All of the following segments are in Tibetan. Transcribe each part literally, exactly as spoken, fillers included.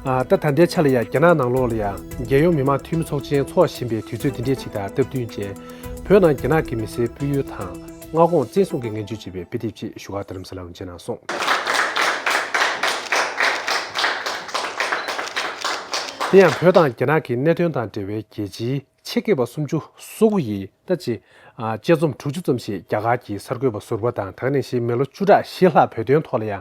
ཨ། ད་ད་ལྟའི་ཆ་ལ་ཡང་རྒྱ་ནག་ནང་ལོགས་ལ་ཡང་རྒྱལ་ཡོངས་མི་དམངས་འཐུས་མི་ཚོགས་ཆེན་འཚོགས་བཞིན་པའི་དུས་ཚོད་འདི་འདྲའི་ཅིག་དང་སྟབས་བསྟུན་བྱས། བོད་ནང་རྒྱ་ནག་གི་མི་སེར་སྤོ་ཡུལ་དང་མངའ་ཁོངས་བཙན་བཟུང་གི་ངན་ཇུས་བྱེད་པའི་དཔེ་དེབ་ཅིག་བཞུགས་སྒར་རྡ་རམ་ས་ལར་མཇལ་གནང་སོང་། དེ་ཡང་བོད་དང་རྒྱ་ནག་གི་གནད་དོན་དང་འབྲེལ་བའི་རྒྱལ་སྤྱིའི་ཆེད་མཁས་པ་སུམ་ཅུ་སོ་དགུ་ཡིས་ད་ཅི། ཨ། དཔྱད་རྩོམ་དྲུག་ཅུ་ཙམ་ཞིག་རྒྱ་གར་གྱི་གསར་འགོད་པ་ཟུར་པ་དང་། དེ་ནང་བཞིན་མི་ལོ་བཅུ་ཕྲག་བཞི་ལྷག་བོད་དོན་ཐོག་ལ་ཡང་།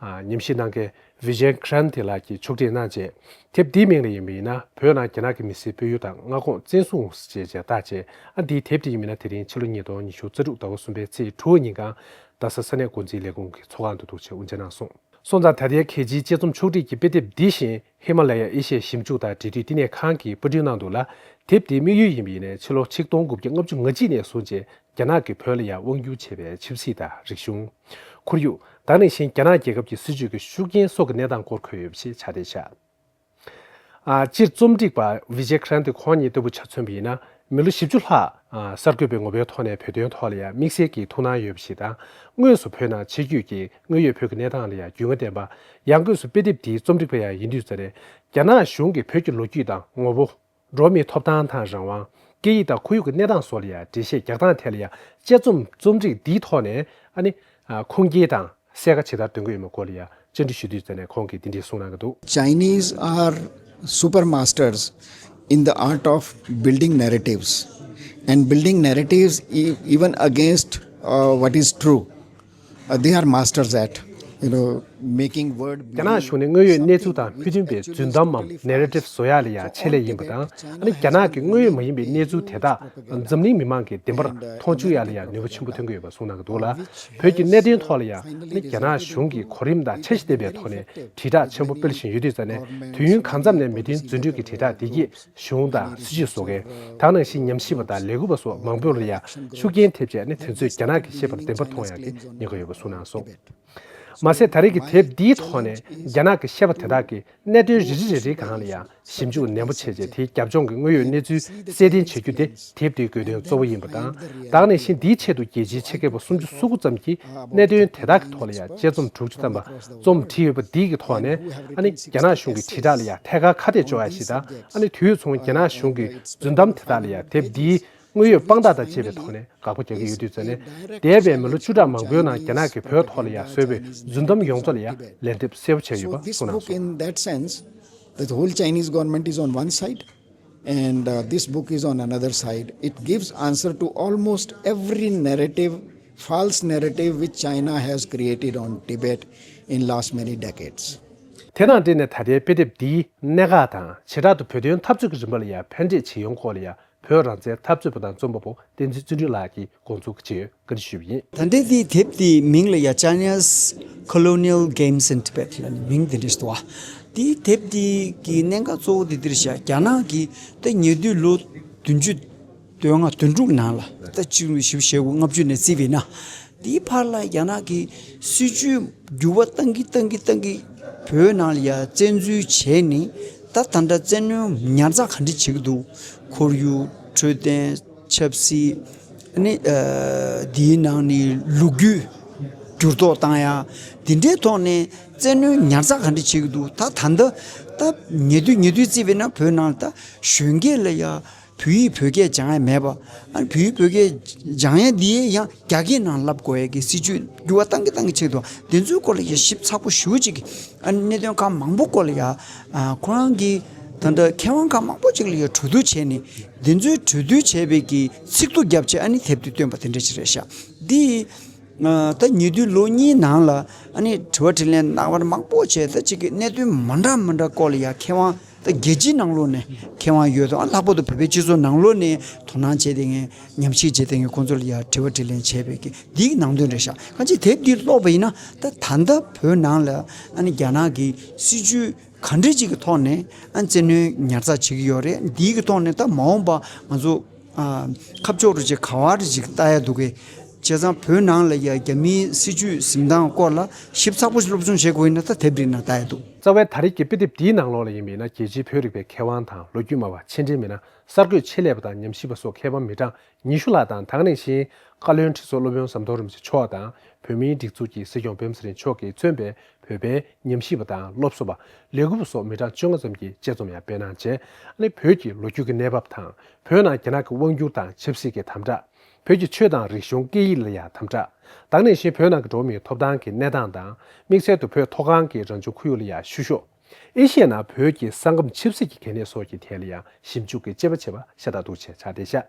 ཨ། ཉམས་ཞིབ་གནང་མཁན་Vijay Kranti ལགས་ཀྱིས་ཕྱོགས་སྒྲིག་གནང་རྗེས། དེབ་འདིའི་མིང་ལ་ཡིན་པ་ཡིན་ན། བོད་ནང་རྒྱ་ནག་གི་མི་སེར་སྤོ་ཡུལ་དང་མངའ་ཁོངས་བཙན་བཟུང་ཞེས་བརྗོད་བཏགས་རྗེས། ཨ། འདིའི་དེབ་དེ་ཡིན་པ་ཡིན་ན། དེ་རིང་ཕྱི་ལོ་ཉིས་སྟོང་ཉི་ཤུ་རྩ་དྲུག་ཟླ་བ་གསུམ་པའི་ཚེས་དྲུག་ཉིན་གང་རྡ་ས་ས་གནས་འགོ་འཛིན་ལས་ཁུངས་ཀྱི་ཚོགས་ཁང་དུ་འདུག་ཆེད་དབུ་འབྱེད་གནང་སོང་། སོང་ཙང་། ད་ལྟའི་གལ་ཆེའི་དཔྱད་རྩོམ་ཕྱོགས་སྒྲིག་གི་དཔེ་དེབ་འདི་བཞིན་ཧི་མ་ལ་ཡ་ཨེ་ཤི་ཡའི་ཞིབ་འཇུག་དང་འབྲེལ་མཐུད་བསྟི་གནས་ཁང་གིས་པར་སྐྲུན་གནང་འདུག་ལ། དེབ་འདིའི་དམིགས་ཡུལ་ཡིན་པ་ཡིན་ནའི། ཕྱི་ལོ་ཆིག་སྟོང་དགུ་བརྒྱ་ལྔ་བཅུ་ང་གཅིག་ནས་བཟུང་བྱས་རྒྱ་ནག་གིས་བོད་ལ་ཡང་དབང་བསྒྱུར་བྱས་པའི་ཆབ་སྲིད་དང་རིག་གཞུང་། ཁོར་ཡུག། དེ་ནང་བཞིན་རྒྱ་ནག་རྒྱལ་ཁབ་ཀྱི་སྲིད་བྱུས་ཀྱི་ཤུགས་རྐྱེན་སོགས་ཀྱི་གནས་སྟངས་སྐོར་འཁོད་ཡོད་པ་ཞིག་ཆགས་བསྡད་ཤག། ཨ། སྤྱིར་རྩོམ་སྒྲིག་པ་Vijay Kranti ཁོང་ཉིད་ལྟ་བུ་ཆ་མཚོན་པ་ཡིན་ན། མི་ལོ་བཞི་བཅུ་ལྷག། ཨ། གསར་འགོད་པའི་ངོ་བོའི་ཐོག་ནས་བོད་དོན་ཐོག་ལ་ཡང་དམིགས་བསལ་གྱི་ཐུགས་སྣང་ཡོད་པ་ཞིག་དང་། དངོས་སུ་བོད་ནང་ཆེད་བསྐྱོད་ཀྱིས་དངོས་ཡོད་བོད་ཀྱི་གནས་སྟངས་ལ་ཡང་རྒྱུས་མངའ་ལྡན་པ། ཡང་སྒོས་སུ་དཔེ་དེབ་འདིའི་རྩོམ་སྒྲིག་པ་ཡང་ཡིན་དུས་ཙམ་ནས། རྒྱ་ནག་གཞུང་གིས་བོད་ཀྱི་ལོ་རྒྱུས་དང་ངོ་བོ། འགྲོ་བ་མིའི་ཐོབ་ཐང་དང་རང་དབང་། སྐད་ཡིག་དང་ཁོར་ཡུག་གི་གནས་སྟངས་སོགས་ལ་ཡང་འགྲེལ་བཤད་རྒྱག་སྟངས་ཐད་ལ་ཡང་དཔྱད་རྩོམ་རྩོམ་སྒྲིག་འདིའི་ཐོག་ནས། ཨ་ནི། ཨ། ཁུངས་སྐྱེལ་དང་གསལ་ཁ་ཇི་ལྟར་འདོན་གྱི་ཡོད་མེད་སྐོར་ལ་ཡང་བཅར་འདྲི་ཞུ་དུས་ཙམ་ནས་ཁོང་གིས་འདི་འདྲའི་གསུངས་གནང་གི་འདུག། Chinese are super masters in the art of building narratives and building narratives e- even against uh, what is true. Uh, they are masters at, you know, making word རྒྱ་ནག་གཞུང་ནི་དངོས་ཡོད་གནས་ཚུལ་དང་མི་མཐུན་པའི་རྫུན་གཏམ་མམ་ནེ་རེ་ཊིབ་བཟོ་ཡག་ལ་ཡང་ཆེད་ལས་ཡིན་པ་དང་། ཨ་ནི་རྒྱ་ནག་གི་དངོས་ཡོད་མ་ཡིན་པའི་གནས་ཚུལ་དེ་དག་འཛམ་གླིང་མི་མང་གིས་བདེན་པར་མཐོང་བཅུག་ཡག་ལ་ཡང་ནུས་པ་ཆེན་པོ་ཐོན་གྱི་ཡོད་པ་གསུངས་གནང་གི་འདུག་ལ། བོད་ཀྱི་གནད་དོན་ཐོག་ལ་ཡང་ཨ་ནི་རྒྱ་ནག་གཞུང་གིས་གོ་རིམ་དང་འཆར་གཞི་ལྡན་པའི་ཐོག་ནས་དྲིལ་བསྒྲགས་ཆེན་པོ་སྤེལ་བཞིན་ཡོད་དུས་ཙམ་ནས། དུས་ཡུན་གང་འཚམ་ནས་མི་མཐུན་རྫུན་སྒྲོས་ཀྱི་དྲིལ་བསྒྲགས་འདི་གིས་གཞུང་དང་སྲིད་བྱུས་བཟོ་མཁན། དེ་ནང་བཞིན་ཉམས་ཞིབ་པ་དང་ལས་འགུལ་བ་སོགས་མང་པོ་ལ་ཡང་ཤུགས་རྐྱེན་ཐེབས་བྱས་ནས། དེ་ཚོས་རྒྱ་ནག་གི་བཤད་པར་བདེན་པར་མཐོང་ཡག་གི་ཉེན་ཁ་ཡོད་པ་གསུངས་གནང་སོང་། མ་ཟད། ད་རེས་ཀྱི་དེབ་འདིའི་ཐོག་ནས་རྒྱ་ནག་གི་བཤད་པ་དེ་དག་གི་གནད་དོན་རེ་རེ་རེ་རེའི་སྒང་ལ་ཡང་ཞིབ་འཇུག་ནན་པོ་བྱས་རྗེས། དེའི་རྒྱབ་ལྗོངས་ཀྱི་དངོས་ཡོད་གནས་ཚུལ་གསལ་སྟོན་བྱེད་རྒྱུ་དེ་དེབ་འདིའི་དགོས་དོན་གཙོ་བོ་ཡིན་པ་དང་། དེ་ནང་བཞིན་འདིའི་ཆེད་དུ་རྒྱལ་སྤྱིའི་ཆེད་མཁས་པ་སུམ་ཅུ་སོ་དགུ་ཙམ་གྱིས་གནད་དོན་དེ་དག་གི་ཐོག་ལ་ཡང་དཔྱད་རྩོམ་དྲུག་ཅུ་ཙམ་པ་རྩོམ་བྲིས་ཡོད་པ་འདི་གི་ཐོག་ནས། ཨ་ནི་རྒྱ་ནག་གཞུང་གི་དྲིལ་བསྒྲགས་ལ་ཡང་ཐད་ཀར་ཁ་གཏད་གཅོག་ཡག་ཞིག་དང་། ཨ་ནི་དུས་མཚུངས་རྒྱ་ནག་གཞུང་གི་རྫུན་གཏམ་དེ་དག་ལ་ཡང་དེབ་འདིའི་དངོས་ཡོད་དཔང་རྟགས་དང་བཅས་པའི་ཐོག་ནས་དགག་པ་རྒྱག་གི་ཡོད་དུས་ཙམ་ནས། འདས་པའི་མི་ལོ་བཅུ་ཕྲག་མང་པོའི་ནང་རྒྱ་ནག་གིས་བོད་ཐོག་ལ་ཡང་བཟོས་པའི་རྫུན་གཏམ་ཡོངས་རྫོགས་ལ་ཡང་ལན་འདེབས་གསལ་པོ་བྱས་ཡོད་པ་གསུངས་གནང་སོང་། So this book, in that sense, the whole Chinese government is on one side, and uh, this book is on another side. It gives answer to almost every narrative, false narrative, which China has created on Tibet in last many decades. དེ་དང་འབྲེལ་ནས་ད་ལྟའི་དཔེ་དེབ་འདིའི་གནད་འགག་དང་། བྱེ་བྲག་ཏུ་བོད་དོན་འཐབ་རྩོད་ཀྱི་རིམ་པ་ལ་ཡང་ཕན་འབྲས་ཇི་ཡོང་སྐོར་ལ་ཡང་། བོད་རང་བཙན་འཐབ་རྩོད་པ་དང་རྩོམ་པ་པོ་བསྟན་འཛིན་བརྩོན་འགྲུས་ལགས་ཀྱིས་དགོངས་ཚུལ་བཀའ་འདྲི་ཞུས་པ་ཡིན། ད་ལྟའི་འདིའི་དེབ་འདིའི་མིང་ལ་ཡ་China's Colonial Games in Tibet ལབ་ནས་མིང་འདི་འདྲ་ཞིག་འདུག་བ། དེའི་དེབ་འདི་གི་གནད་འགག་གཙོ་བོ་འདི་འདིར་བཞག། རྒྱ་ནག་གིས་ད་ཉེ་དུས་ལོ་བདུན་ཅུ་དོན་ལྔ་དོན་དྲུག་ནང་ལ། ད་གཅིག་བཞི་བཅུ་ཞེ་དགུ་ལྔ་བཅུ་ནས་བརྩིས་པས་ན། དེའི་བར་ལ་རྒྱ་ནག་གིས་སྲིད་བྱུས་འགྱུར་བ་བཏང་གི་བཏང་གི་བཏང་གི་བོད་ནང་ལ་ཡ་བཙན་འཛུལ་བྱས་ནས། ད་ད་ལྟ་བཙན་གནོན་ཉར་ཚགས་ག་འདྲ་བྱེད་ཀྱི་འདུག། ཁོར་ཡུག། འཕྲོད་བསྟེན། ཆབ་སྲིད། ཨ་ནི། ཨ། དེའི་ནང་ནས་ལོ་རྒྱུས་འགྱུར་ལྡོག་བཏང་ཡ། འདི་འདྲའི་ཐོག་ནས་བཙན་གནོན་ཉར་ཚགས་ག་འདྲ་བྱེད་ཀྱི་འདུག། ད་ད་ལྟ་ད་ཉེ་དུས་ཉེ་དུས་བརྩིས་པས་ན་བོད་ནང་ལ་ད་གཞོན་སྐྱེས་ལ་ཡ་བོད་ཡིག་བོད་སྐད་སྦྱང་ཡ་མེད་པ། ཨ་ནི་བོད་ཡིག་བོད་སྐད་སྦྱང་ཡ་འདི་ཡང་རྒྱ་སྐད་ནང་བསླབ་དགོས་ཡ་གི་སྲིད་བྱུས་འགྱུར་བ་བཏང་གི་བཏང་གི་ཆེད་དུ། འདི་ཚོའི་སྐོར་ལ་ཡ་ཞིབ་ཚགས་པོ་ཞེ་པོ་ཅིག། ཨ་ནི་གནད་དོན་ཁག་མང་པོ་སྐོར་ལ་ཡ། ཨ། ཁོ་རང་གིས་ད་ལྟ་མཁས་དབང་ཁག་མང་པོ་ཅིག་ལ་ཡ་གྲོས་བསྡུར་བྱས་ནས། འདི་ཚོའི་གྲོས་བསྡུར་བྱས་པའི་གི་ཚིག་ཐོ་བརྒྱབ་བྱས། ཨ་ནི་དེབ་འདི་བཏོན་པ་དེ་འདྲ་ཅིག་རེད་ཤག། འདི། ཨ། ད་ཉེ་དུས་ལོ་གཉིས་ནང་ལ། ཨ་ནི་དྲི་བ་དྲིས་ལན་རྣ་བར་མང་པོ་བྱས། ད་ཅིག་གི་གནད་དོན་མ་འདྲ་མ་འདྲ་སྐོར་ལ་ཡ་མཁས་དབང་། ད་རྒྱལ་སྤྱིའི་ནང་ལོགས་ནས་མཁས་དབང་ཡོད་དོ། ཨ། ལྷག་པར་དུ་བོད་པའི་སྤྱི་ཚོགས་ནང་ལོགས་ནས་དོ་སྣང་བྱས་བསྡད་མཁན། ཉམས་ཞིབ་བྱས་བསྡད་མཁན་ཁོང་ཚོ་ལ་ཡ་དྲི་བ་དྲིས་ལན་བྱས་པའི་གི་འདིའི་ནང་དོན་རེད་ཤག། གང་ཅི་དེབ་འདི་ཀློག་པ་ཡིན་ན། ད་ད་ལྟ་བོད་ནང་ལ་ཨ་ནི་རྒྱ་ནག་གི་སྲིད་བྱུས་ག་འདྲ་ཅིག་གི་ཐོག་ནས་ཨ་བཙན་གནོན་ཉར་ཚགས་བྱེད་ཀྱི་ཡོད་རེད། འདིའི་གི་ཐོག་ནས་ད་མ་འོངས་པ་ང་ཚོ། ཨ། ཁ་ཕྱོགས་རེ་ཅིག་ག་བ་རེ་ཅིག་ལྟ་ཡ་འདུག་གས། བྱས་ཙང་བོད་ནང་ལ་ཡ་རྒྱ་མིའི་སྲིད་བྱུས་འཛིན་སྟངས་སྐོར་ལ་ཞིབ་ཚགས་པོ་ཞིག་སློབ་སྦྱོང་བྱེད་དགོས་ཡིན་ན། ད་དེབ་འདི་ནང་ལྟ་ཡ་འདུག། རྩ་བའི་ད་རེས་ཀྱི་དཔེ་དེབ་འདིའི་ནང་ལོགས་ལ་ཡིན་པ་ཡིན་ན། རྒྱལ་སྤྱིའི་བོད་རིག་པའི་མཁས་དབང་དང་ལོ་རྒྱུས་སྨྲ་བ། ཕྱི་འབྲེལ་མི་སྣ། གསར་འགོད་ཆེད་ལས་པ་དང་ཉམས་ཞིབ་པ་སོགས་མཁས་པ་མི་གྲངས་ཉི་ཤུ་ལྷག་དང་། ད་ག་ནང་བཞིན་བཀའ་བློན་ཁྲི་ཟུར་སློབ་དཔོན་ཟམ་གདོང་རིན་པོ་ཆེ་མཆོག་དང་། བོད་མིའི་སྒྲིག་འཛུགས་ཀྱི་སྲིད་སྐྱོང་འབུམ་ཚེ་རིང་མཆོག་གིས་མཚོན་པའི་བོད་པའི་ཉམས་ཞིབ་པ་དང་སློབ་གསོ་བ། ལས་འགུལ་བ་སོགས་མི་གྲངས་བཅོ་ལྔ་ཙམ་གྱིས་དཔྱད་རྩོམ་ཡང་སྤེལ་གནང་བྱས། ཨ་ནི་བོད་ཀྱི་ལོ་རྒྱུས་ཀྱི་གནས་བབ་དང་། བོད་ནང་རྒྱ་ནག་གི་དབང་སྒྱུར་དང་ཆབ་སྲིད་ཀྱི་དམ་དྲག་བོད་ཀྱི་ཆོས་དང་རིག་གཞུང་སྐད་ཡིག་ལ་ཡང་དམ་དྲག་ད་ག་ནང་བཞིན་བོད་ནང་གི་འགྲོ་བ་མིའི་ཐོབ་ཐང་གི་གནས་སྟངས་དང་། དམིགས་བསལ་དུ་བོད་མཐོ་སྒང་གི་རང་བྱུང་ཁོར་ཡུག་ལ་ཡང་བཤུ་གཞོག་ཨེ་ཤི་ཡ་ནང་བོད་ཀྱི་ས་ཁམས་ཆབ་སྲིད་ཀྱི་གལ་གནད་སོགས་ཀྱི་ཐད་ལ་ཡང་ཞིབ་འཇུག་གི་དཔྱད་པ་བྱས་པ་ཤ་སྟག་འདུག་བྱས། ཕྱག་བདེ་ཤག